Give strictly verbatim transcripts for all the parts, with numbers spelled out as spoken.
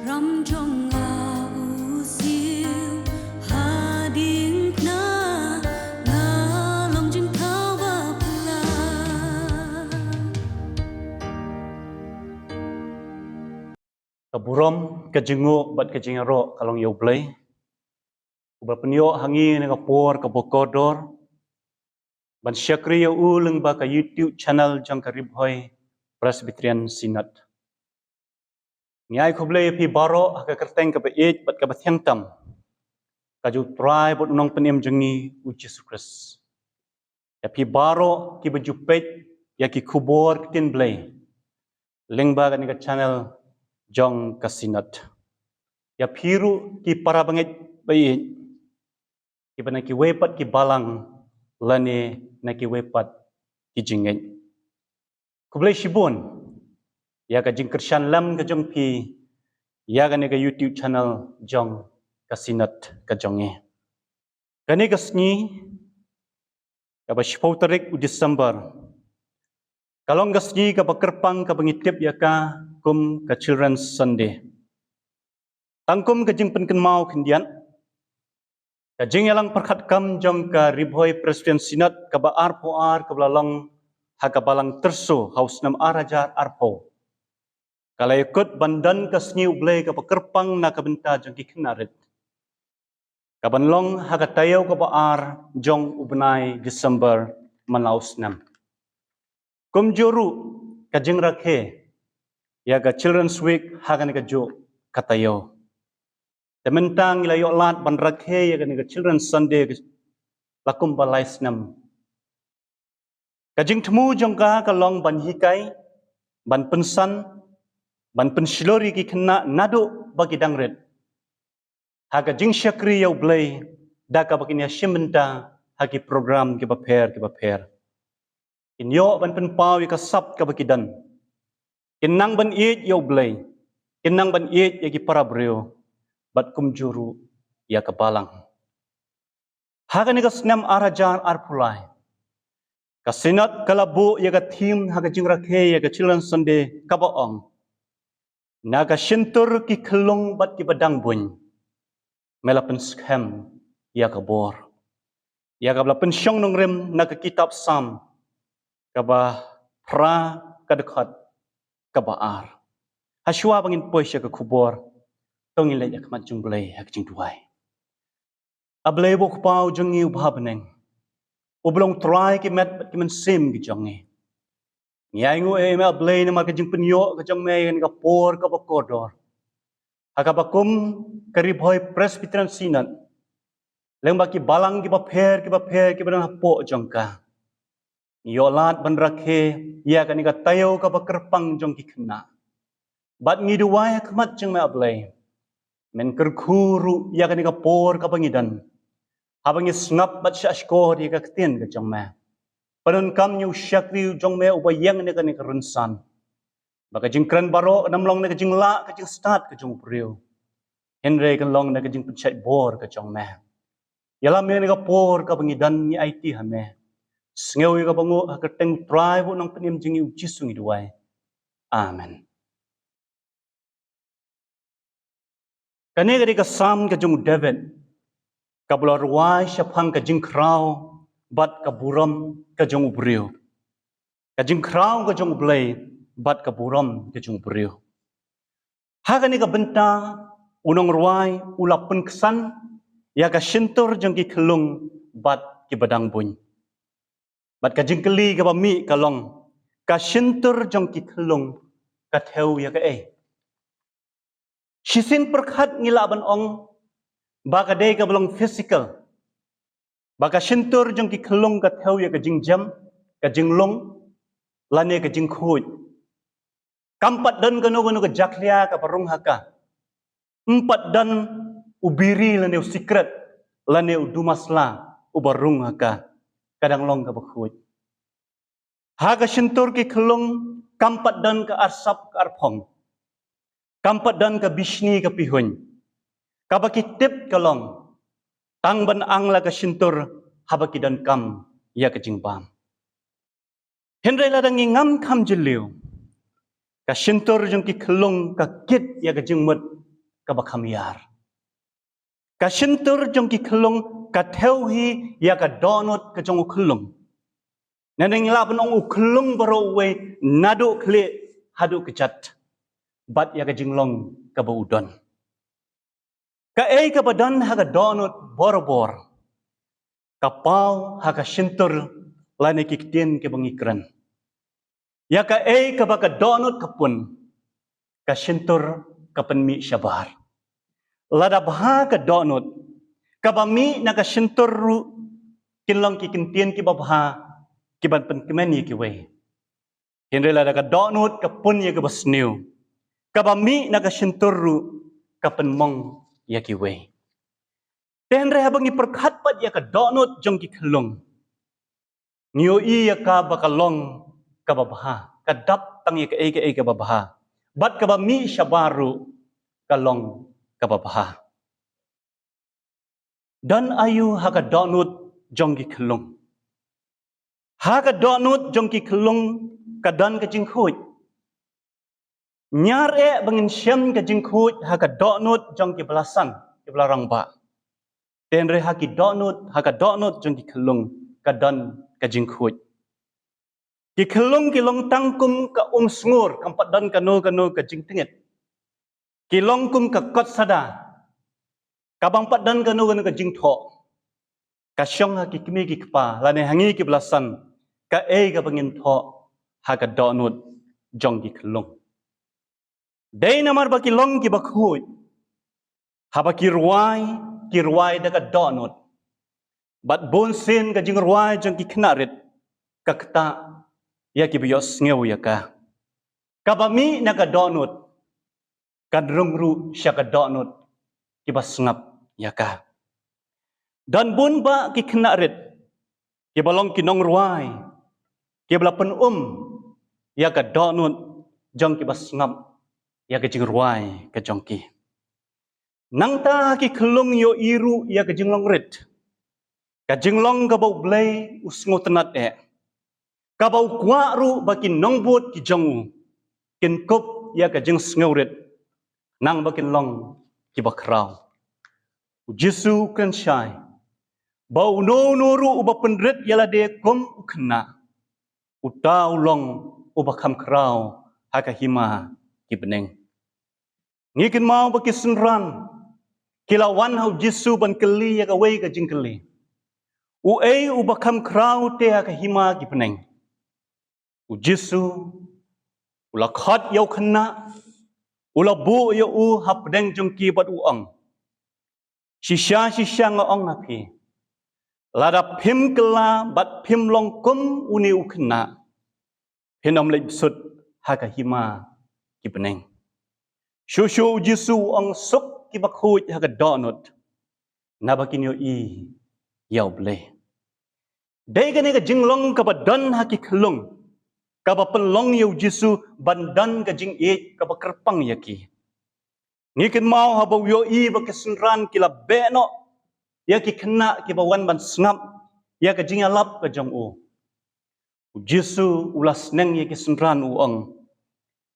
Ram jong nga u siew hadien kane, nga long jingthaw ba pla. Ka burom, ka jingnguh bad ka jingïaroh ka long ïa U Blei, uba pynïoh ha ngi kane ka por kaba kordor ban shakri ïa u lyngba ka YouTube channel jong ka Ri Bhoi Presbyterian Synod. Ngi ai khublei ïa phi baroh ha ka kyrteng kaba ïeit bad kaba thiang tam ka jong U Trai bad U Nongpynim jong ngi U Jisu Khrist. Ïa phi baroh kiba ju peit ïa ki khubor ktien Blei lyngba kane ka channel jong ka Synod. Ïa phi ruh ki para bangeit ba ïeit kiba na kiwei pat ki balang lane na kiwei pat ki jingngeit. Khublei shibun ïa ka jingkyrshan lem ka jong phi ïa kane ka YouTube channel jong ka Synod ka jong ngi. Kane ka sngi, kaba shiphew tarik u December, ka long ka sngi kaba kyrpang kaba ngi tip ïa ka kum ka Children's Sunday. Tang kum ka jingpynkynmaw khyndiat, ka jingïalang pyrkhat kam jong ka Ri Bhoi Presbyterian Synod kaba arphew ar kaba la long ha ka Balang Tyrso ha u snem ar hajar arphew, ka la ïakut ban don ka sngi U Blei kaba kyrpang na ka bynta jong ki khynnah rit, kaban long ha ka taïew kaba ar jong u bnai December man la u snem. Kumjuh ruh ka jingrakhe ïa ka Children's Week ha kane kajuh ka taïew. Te mynta ngi la ïoh lad ban rakhe ïa kane ka Children's Sunday la kumba lai snem. Ka jingthmu jong ka ka long ban hikai, ban pynsan, ban pynshlur ïa ki khynnah naduh ba ki dang rit ha ka jingshakri ïa U Blei da kaba kin ïashim bynta ha ki program kiba pher kiba pher. Kin ïoh ban pynpaw ïa ka sap kaba ki don. Kin nang ban ïeit ïa U Blei, kin nang ban ïeit ïa ki para briew, bad kumjuh ruh ïa ka balang. Ha kane ka snem ar hajar arphew lai, ka Synod ka la buh ïa ka theme ha ka jingrakhe ïa ka Children's Sunday kaba ong, na ka shyntur ki khyllung bad kiba dang buiñ, me la pynskhem ïa ka bor. Ïa kaba la pynshong nongrim na ka kitab Salm kaba phra, ka dkhot kaba ar. Hashwa ba ngin poi sha ka khubor, to ngin leit ha khmat jong U Blei ha ka jingduwai. A Blei ba u Kpa u jong ngi uba ha bneng, uba long Trai ki met bad ki mynsiem ki jong ngi, ngi ainguh ïa me A Blei namar ka jingpynïoh ka jong me ïa kane ka por kaba kordor, ha kaba kum ka Ri Bhoi Presbyterian Synod, lyngba ki balang kiba pher kiba pher kiba don hapoh jong ka, ngi ïoh lad ban rakhe ïa kane ka taïew kaba kyrpang jong ki khynnah. Bad ngi duwai ha khmat jong me A Blei, men kyrkhu ruh ïa kane ka por kaba ngi don, haba ngi sngap bad shahshkor ïa ka ktien ka jong me. Pyndonkam ïa u shakri u jong me uba ïeng na kane ka rynsan, ba ka jingkren baroh kan ym long na ka jinglah ka jingstad ka jong u briew, hynrei kan long na ka jingpynshait bor ka jong me. Ïalam ïa kane ka por kaba ngi don ngi aiti ha me. Sngew ïa kaba nguh, ha ka kyrteng u Trai bad u Nongpynim jong ngi U Jisu ngi duwai. Amen. Kane ka dei ka Salm ka jong u David, kaba la rwai shaphang ka jingkhraw bad ka burom ka jong u briew. Ka jingkhraw ka jong U Blei bad ka burom ka jong u briew. Ha kane ka bynta u nongrwai u la pynksan ïa ka shyntur jong ki khyllung bad kiba dang buiñ. Bad ka jingkylli kaba mih ka long, ka shyntur jong ki khyllung ka thew ïa kaei? Shisien pyrkhat ngi lah ban ong ba ka dei kaba long physical, ba ka shyntur jong ki khyllung ka thew ïa ka jingjem, ka jinglung, lane ka jingkhuid. Kam pat don kano kano ka jakhlia kaba rung ha ka. Ym pat don u biri lane u sikret lane u dumasla uba rung ha ka. Ka dang long kaba khuid. Ha ka shyntur ki khyllung kam pat don ka arsap ka arphong. Kam pat don ka bishni ka pihuiñ. Kaba ki tip ka long, tang ban ang la ka shyntur haba ki donkam ïa ka jingbam. Hynrei lada ngi ngam kham jylliew, ka shyntur jong ki khyllung ka kit ïa ka jingmut kaba kham ïar. Ka shyntur jong ki khyllung ka thew hi ïa ka dohnud ka jong u khyllung. Nangta ngi lah ban ong u khyllung baroh uwei naduh khlieh haduh kjat. Bad ïa ka jinglong kaba u don. Kaei kaba don ha ka dohnud borabor ka paw ha ka shyntur lane ki ktien kiba ngi kren. Ïa kaei kaba ka dohnud ka pun, ka shyntur ka pynmih shabar. Lada bha ka dohnud, kaba mih na ka shyntur ruh kin long ki kyntien kiba bha, kiban pynkmen ïa kiwei. Hynrei lada ka dohnud ka pun ïa kaba sniew, kaba mih na ka shyntur ruh ka pynmong ïa kiwei. Te hynrei haba ngi pyrkhat pat ïa ka dohnud jong ki khyllung, ngi ïohi ïa ka ba ka long kaba bha, ka dap tang ïa kaei kaei kaba bha. Bad kaba mih shabar ruh ka long kaba bha. Don aïu ha ka dohnud jong ki khyllung? Ha ka dohnud jong ki khyllung ka don ka jingkhuid. Ñiar eh ba ngin shem ka jingkhuid ha ka dohnud jong kiba la san, kiba la rangbah. Te hynrei ha ki dohnud, ha ka dohnud jong ki khyllung ka don ka jingkhuid. Ki khyllung ki long tang kum ka um sngur, kam pat don kano kano ka jingtngit. Ki long kum ka kot sada, ka bym pat don kano kano ka jingthoh. Ka shong ha ki kmie ki kpa lane ha ngi kiba la san kaei kaba ngin thoh ha ka dohnud jong ki khyllung. Dei namar ba ki long kiba khuid, haba ki rwai, ki rwai da ka dohnud. Bad bunsien ka jingrwai jong ki khynnah rit ka ktah ïa kiba ïohsngew ïa ka. Kaba mih na ka dohnud kan rung ruh sha ka dohnud kiba sngap ïa ka. Don bun bah ki khynnah rit kiba long ki nongrwai, kiba la pynum ïa ka dohnud jong kiba sngap ïa ka jingrwai ka jong ki. Nangta ha ki khyllung ïohi ruh ïa ka jinglong rit, ka jinglong kaba U Blei u sngewtynnad eh, kaba u kwah ruh ba ki nongbud ki jong u kin kup ïa ka jingsngewrit, nang ba kin long kiba khraw. U Jisu u kren shai ba uno uno ruh uba pynrit ïa lade kum u khynnah, uta u long uba kham khraw ha ka hima ki bneng. Ngi kynmaw ba ki synran ki la wan ha U Jisu ban kylli ïa kawei ka jingkylli: Uei uba kham khraw te ha ka hima ki bneng? U Jisu u la khot ïa u khynnah, u la buh ïa u hapdeng jong ki bad u ong: Shisha shisha nga ong ha phi, lada phim kylla bad phim long kum une u khynnah, phin ym leit bsut ha ka hima ki bneng. Shuh shuh U Jisu u ong: Suk kiba khuid ha ka dohnud, naba kin ïohi ïa U Blei. Dei kane ka jinglong kaba don ha ki khyllung kaba pynlong ïa U Jisu ban don ka jingïeit kaba kyrpang ïa ki. Ngi kynmaw haba u ïohi ba ki synran ki la beh noh ïa ki khynnah kiba wan ban sngap ïa ka jingïalap ka jong u, U Jisu u la sneng ïa ki synran, u ong: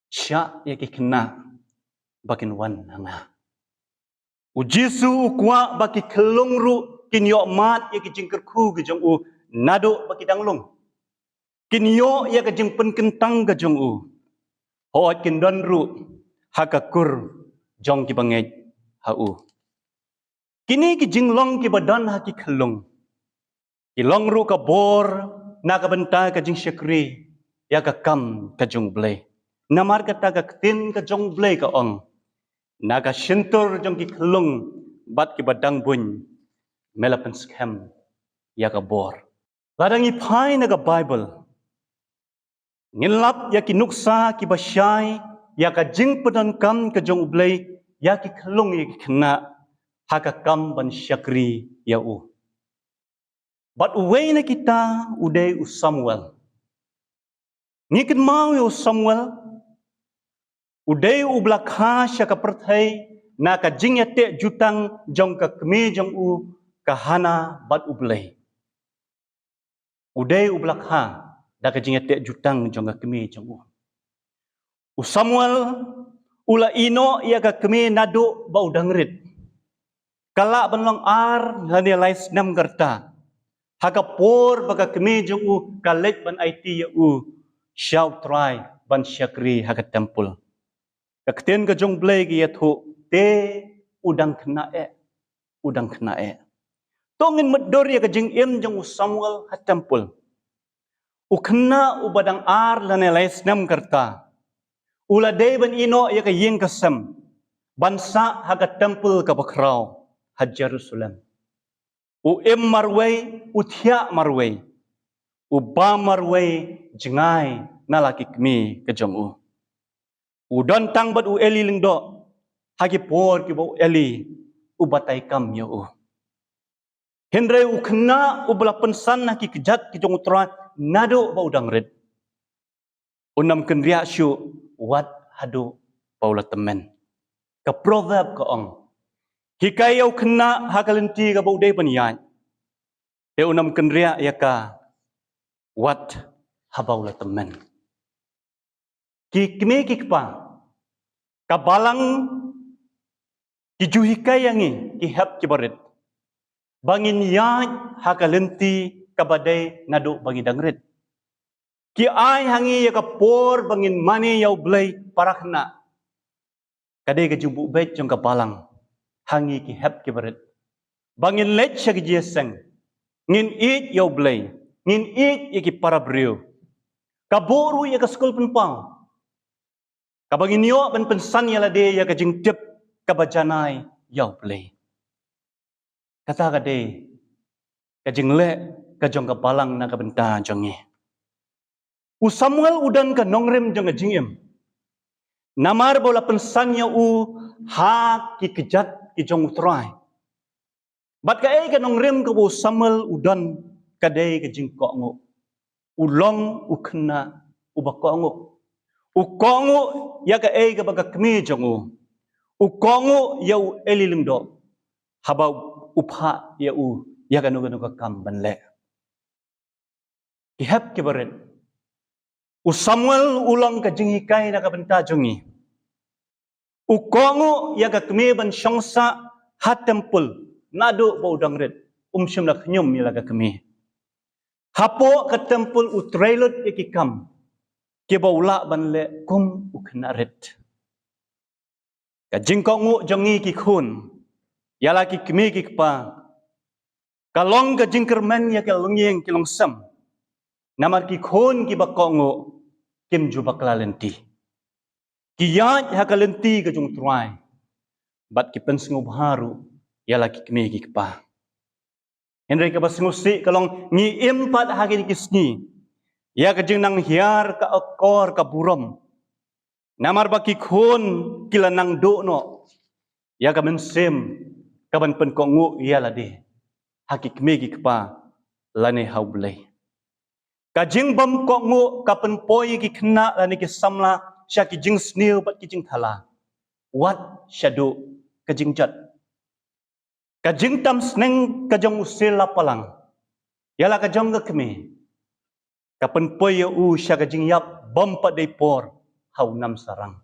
Shah ïa ki khynnah ba kin wan ha nga. U Jisu u kwah ba ki khyllung ruh kin ïoh mad ïa ki jingkyrkhu ki jong u naduh ba ki dang lung. Kin ïoh ïa ka jingpynkyntang ka jong u, hooid kin don ruh ha ka kur jong kiba ngeit ha u. Kine ki jinglong kiba don ha ki khyllung ki long ruh ka bor na ka bynta ka jingshakri ïa ka kam ka jong U Blei. Namar kata ka ktien ka jong U Blei ka ong: Na ka shyntur jong ki khyllung bad kiba dang buiñ me la pynskhem ïa ka bor. Lada ngi phai na ka Baibl, ngin lap ïa ki nuksa kiba shai ïa ka jingpyndonkam ka jong U Blei ïa ki khyllung, ïa ki khynnah ha ka kam ban shakri ïa u. Bad uwei na kita u dei u Samuel. Ngi kynmaw ïa u Samuel, u dei uba la kha sha ka pyrthei na ka jingïateh jutang jong ka kmie jong u ka Hana bad U Blei. U dei uba la kha da ka jingïateh jutang jong ka kmie jong u. U Samuel u la ïehnoh ïa ka kmie naduh ba u dang rit. Ka lah ban long ar lane lai snem ka rta ha ka por ba ka kmie jong u ka leit ban aiti ïa u sha U Trai ban shakri ha ka templ. Ka ktien ka jong U Blei ka ïathuh, te u dang khynnah eh, u dang khynnah eh. To ngin mutdur ïa ka jingim jong u Samuel ha templ. U khynnah uba dang ar lane lai snem ka rta u la dei ban ïehnoh ïa ka ïing ka sem ban sah ha ka templ kaba khraw ha Jerusalem. U im marwei, u thiah marwei, u bam marwei jngai na la ki kmie ka jong u. U don tang bad u Eli Lyngdoh ha ki por kiba u Eli u batai kam ïa u. Hynrei u khynnah uba la pynsan ha ki kjat ki jong U Trai naduh ba u dang rit, un ym kynriah shuh wat haduh ba u la tymmen. Ka Proverb ka ong, hikai ïa u khynnah ha ka lynti kaba u dei ban ïaid, te un ym kynriah ïa ka wat haba u la tymmen. Ki kmie ki kpa, ka Balang ki ju hikai ïa ngi ki hep ki barit ba ngin ïaid ha ka lynti kaba dei naduh ba ngi dang rit. Ki ai ha ngi ïa ka por ba ngin mane ïa U Blei para khynnah. Ka dei ka jingbuh beit jong ka Balang ha ngi ki hep ki barit ba ngin leit sha ki jingïaseng, ngin ïeit ïa U Blei, ngin ïeit ïa ki para briew. Ka buh ruh ïa ka skul pynpaw kaba ngin ïoh ban pynsan ïa lade ïa ka jingtip kaba janai ïa U Blei. Kata ka dei ka jingleh ka jong ka Balang na ka bynta jong ngi. U Samuel u don ka nongrim jong ka jingim, namar ba u la pynsan ïa u ha ki kjat ki jong U Trai. Bad kaei ka nongrim kaba u Samuel u don, ka dei ka jingkohnguh. U long u khynnah uba kohnguh. U kohnguh ïa kaei kaba ka kmie jong u. U kohnguh ïa u Eli Lyngdoh haba u phah ïa u ïa kano kano ka kam ban leh. Ki hep ki barit, u Samuel u long ka jinghikai na ka bynta jong ngi. U kohnguh ïa ka kmie ban shong sah ha templ naduh ba u dang rit, um shym la khñium ïa la ka kmie. Hapoh ka templ u trei lut ïa ki kam kiba u lah ban leh kum u khynnah rit. Ka jingkohnguh jong ngi ki khun ïa la ki kmie ki kpa ka long ka jingkyrmen ïa ka longïing ka longsem. Namar ki khun kiba kohnguh kim ju bakla lynti. Ki ïaid ha ka lynti ka jong U Trai bad ki pynsngewbha ruh ïa la ki kmie ki kpa. Hynrei kaba sngewsih ka long ngi im pat ha kine ki sngi ïa ka jingnang hiar, ka akor, ka burom. Namar ba ki khun ki la nang duh noh ïa ka mynsiem kaban pynkohnguh ïa lade ha ki kmie ki kpa lane ha U Blei. Ka jingbym kohnguh ka pynpoi ïa ki khynnah lane ki samla sha ki jingsniew bad ki jingthala, wat shaduh ka jingjot. Ka jingtam sneng ka jong u sila palang ïa la ka jong ka kmie ka pynpoi ïa u sha ka jingïap bym pat dei por ha u nam sarong.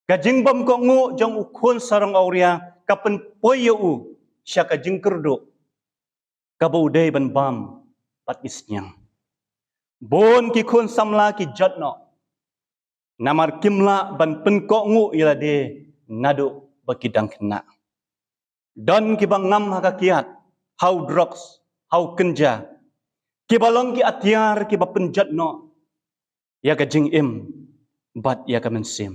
Ka jingbym kohnguh jong u khun sarong awria ka pynpoi ïa u sha ka jingkyrduh kaba u dei ban bam bad ki sniang. Bun ki khun samla ki jot noh namar kim lah ban pynkohnguh ïa lade naduh ba ki dang khynnah. Don kiba ngam ha ka kiad, ha u drugs, ha u kynja, kiba long ki atiar kiba pynjot noh ïa ka jingim bad ïa ka mynsiem.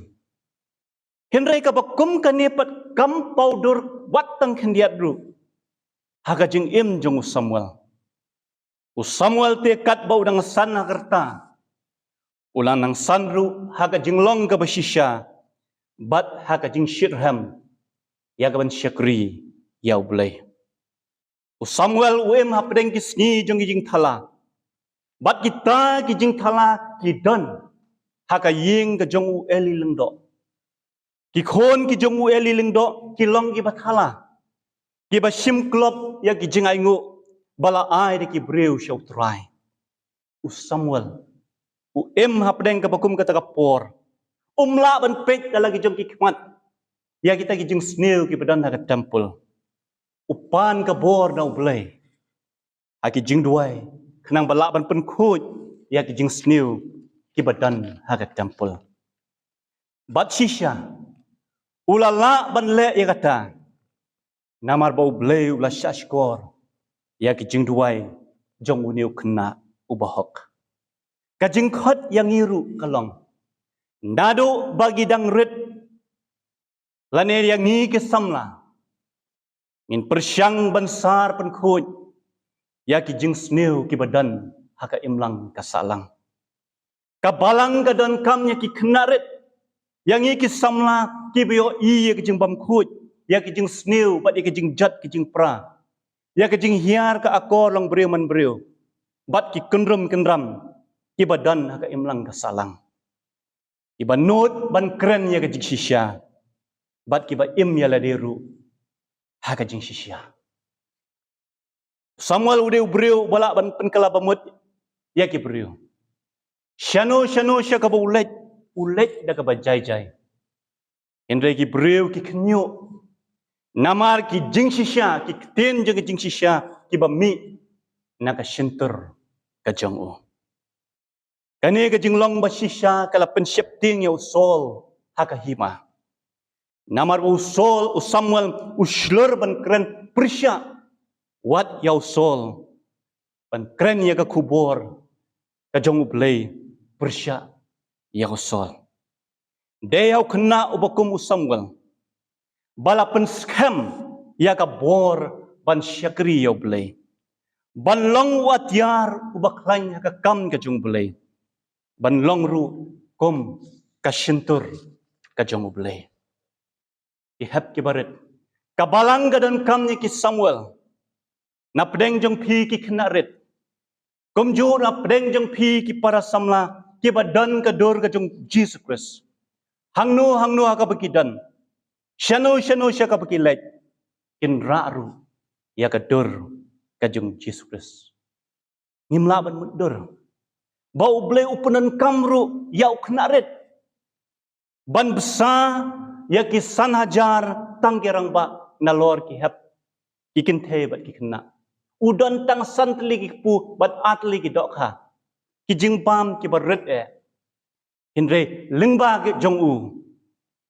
Hynrei kaba kum kane pat kam paw dur wat tang khyndiat ruh ha ka jingim jong u Samuel. U Samuel te katba u dang san ha ka rta, u la nang san ruh ha ka jinglong kaba shisha bad ha ka jingshitrhem ïa kaban shakri ïa U Blei. U Samuel u im hapdeng ki sngi jong ki jingthala, bad kita ki jingthala ki don ha ka ïing ka jong u Eli Lyngdoh. Ki khun ki jong u Eli Lyngdoh ki long kiba thala, kiba shim klop ïa ki jingainguh ba la ai da ki briew sha U Trai. U Samuel u im hapdeng kaba kum kata ka por. Um lah ban peit da la ki jong ki khmat ïa kita ki jingsniew kiba don ha ka templ. U pan ka bor na U Blei ha ki jingduwai khnang ba lah ban pynkhuid ïa ki jingsniew kiba don ha ka templ. Bad shisha u la lah ban leh ïa kata namar ba U Blei u la shahshkor ïa ki jingduwai jong une u khynnah uba hok. Ka jingkhot ïa ngi ruh ka long, naduh ba ngi dang rit lane ïa ngi ki samla, ngin pyrshang ban sar pynkhuid ïa ki jingsniew kiba don ha ka imlang ka sahlang. Ka balang ka donkam ïa ki khynnah rit, ïa ngi ki samla kiba ïohi ïa ki jingbymkhuid, ïa ki jingsniew bad ïa ki jingjot ki jingpra, ïa ki jinghiar ka akor long briew man briew bad ki kynrum kynram kiba don ha ka imlang ka sahlang, kiba nud ban kren ïa ka jingshisha bad kiba im ïa lade ruh ha ka jingshisha. Samuel u dei u briew ba lah ban pynkylla bamut ïa ki briew. Shano shano sha kaba u leit, u leit da kaba jai jai. Hynrei ki briew ki khynñiuh namar ki jingshisha, ki ktien jong ki jingshisha kiba mih na ka shyntur ka jong u. Kane ka jinglong ba shisha ka la pynsheptieng ïa u Saul ha ka hima. Namar u Saul, u Samuel u shlur ban kren pyrshah wat ïa u Saul, ban kren ïa ka khubor ka jong U Blei pyrshah ïa u Saul. Dei ïa u khynnah uba kum u Samuel ba la pynskhem ïa ka bor ban shakri ïa U Blei, ban long u atiar uba khlaiñ ha ka kam ka jong U Blei, ban long ruh kum ka shyntur ka jong U Blei. Ki hep kiba rit, ka balang ka donkam ïa ki Samuel na pdeng jong phi ki khynnah rit, kumjuh na pdeng jong phi ki para samla kiba don ka dur ka jong Jisu Khrist. Hangno hangno ha kaba ki don, shano shano sha kaba ki leit, kin rah ruh ïa ka dur ka jong Jisu Khrist. Ngim lah ban mutdur ba U Blei u pyndonkam ruh ïa u khynnah rit ban bsa ïa ki san hajar tang ki rangbah nalor ki hep, ki kynthei bad ki khynnah. U don tang san tylli ki kpu bad ar tylli ki dohkha, ki jingbam kiba rit eh. Hynrei lyngba ki jong u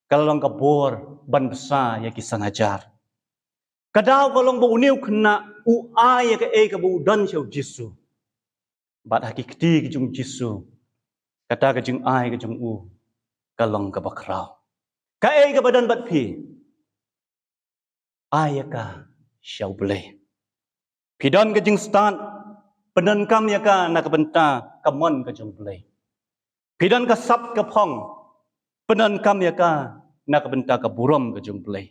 ka la long ka bor ban bsa ïa ki san hajar. Ka daw ka long ba une u khynnah u ai ïa kaei kaba u don sha u Jisu. Bad ha ki kti ki jong u Jisu, kata ka jingai ka jong u ka long kaba khraw. Kaei kaba don bad phi, ai ïa ka sha U Blei. Phi don ka jingstad, pyndonkam ïa ka na ka bynta ka mon ka jong U Blei. Phi don ka sap ka phong, pyndonkam ïa ka na ka bynta ka burom ka jong U Blei.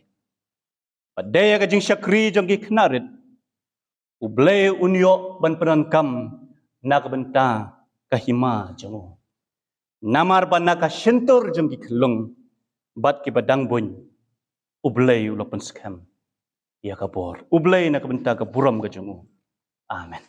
Bad dei ïa ka jingshakri jong ki khynnah rit, U Blei un ïoh ban pyndonkam na ka bynta ka hima jong u. Namar ba na ka shyntur jong ki khyllung bad kiba dang buiñ, U Blei u la pynskhem ïa ka bor. U Blei na ka bynta ka burom ka jong u. Amen.